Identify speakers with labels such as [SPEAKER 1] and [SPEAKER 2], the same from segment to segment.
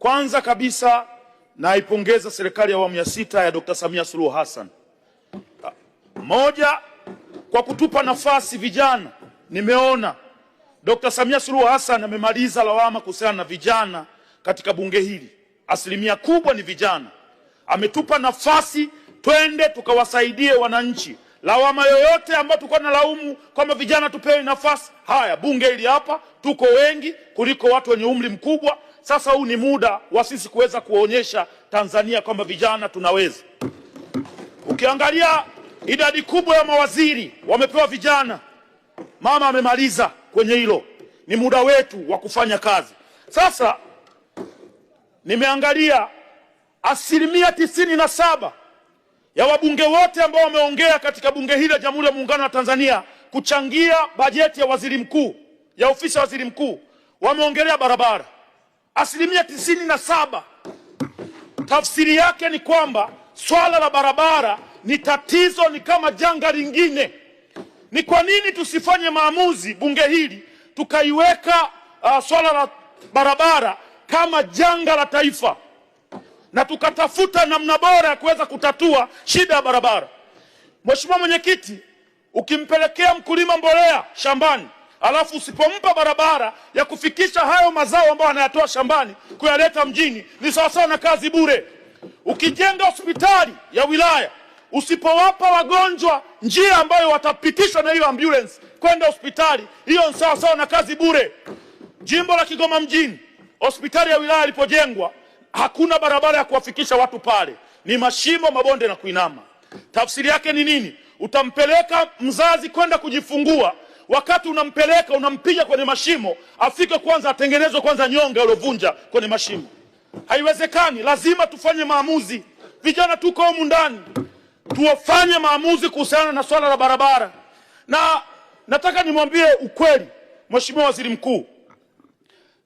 [SPEAKER 1] Kwanza kabisa naipongeza serikali ya awamu ya sita ya Dr. Samia Suluhu Hassan. Moja, kwa kutupa nafasi vijana. Nimeona Dr. Samia Suluhu Hassan amemaliza lawama kuhusiana na vijana katika bunge hili. Asilimia kubwa ni vijana. Ametupa nafasi twende tukawasaidie wananchi. Lawama yoyote ambayo tulikuwa tunalaumu kwamba vijana tupewe nafasi, haya bunge hili hapa tuko wengi kuliko watu wenye umri mkubwa. Sasa huu ni muda wa sisi kuweza kuonyesha Tanzania kwamba vijana tunaweza. Ukiangalia idadi kubwa ya mawaziri wamepewa vijana. Mama amemaliza kwenye hilo. Ni muda wetu wa kufanya kazi. Sasa nimeangalia 97% ya wabunge wote ambao wameongea katika bunge hili la Jamhuri ya Muungano wa Tanzania kuchangia bajeti ya waziri mkuu, ya ofisi ya waziri mkuu, wameongelea barabara. 97%. Tafsiri yake ni kwamba swala la barabara ni tatizo, ni kama janga lingine. Ni kwa nini tusifanye maamuzi bunge hili tukaiweka swala la barabara kama janga la taifa na tukatafuta namna bora ya kuweza kutatua shida ya barabara? Mheshimiwa Mwenyekiti, ukimpelekea mkulima mbolea shambani alafu usipompa barabara ya kufikisha hayo mazao ambayo anayatoa shambani kuyaleta mjini, ni sawa sawa na kazi bure. Ukijenga hospitali ya wilaya usipowapa wagonjwa njia ambayo watapitishwa na hiyo ambulance kwenda hospitali, hiyo ni sawa sawa na kazi bure. Jimbo la Kigoma mjini, hospitali ya wilaya ilipojengwa hakuna barabara ya kuwafikisha watu pale, ni mashimo, mabonde na kuinama. Tafsiri yake ni nini? Utampeleka mzazi kwenda kujifungua, wakati unampeleka unampiga kwenye mashimo, afike kwanza atengenezwe kwanza nyonga aliyovunja kwenye mashimo. Haiwezekani. Lazima tufanye maamuzi. Vijana tuko humu ndani, tuwafanye maamuzi kuhusiana na swala la barabara. Na nataka nimwambie ukweli Mheshimiwa Waziri Mkuu,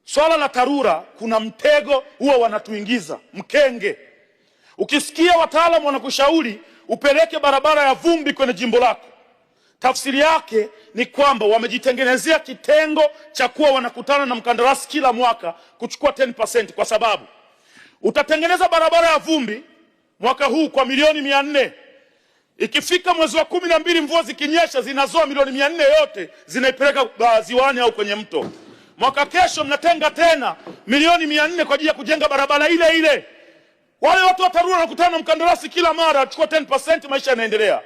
[SPEAKER 1] swala la TARURA kuna mtego huwa wanatuingiza mkenge. Ukisikia wataalamu wanakushauri upeleke barabara ya vumbi kwenye jimbo lako, tafsiri yake ni kwamba wamejitengenezea kitengo cha kuwa wanakutana na mkandarasi kila mwaka kuchukua 10%, kwa sababu utatengeneza barabara ya vumbi mwaka huu kwa milioni 400. Ikifika mwezi wa 12 mvua zikinyesha zinazoa milioni 400 yote zinaipeleka ziwani au kwenye mto. Mwaka kesho mnatenga tena milioni 400 kwa ajili ya kujenga barabara ile ile. Wale watu wa TARURA wanakutana na mkandarasi kila mara, achukua 10%, maisha yanaendelea.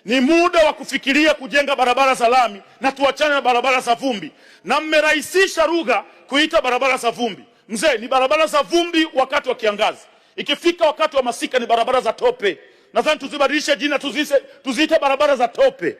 [SPEAKER 1] Ni muda wa kufikiria kujenga barabara za lami na tuachane na barabara za vumbi. Na mmerahisisha lugha kuita barabara za vumbi. Mzee, ni barabara za vumbi wakati wa kiangazi. Ikifika wakati wa masika ni barabara za tope. Nadhani tuzibadilishe jina, tuziite barabara za tope.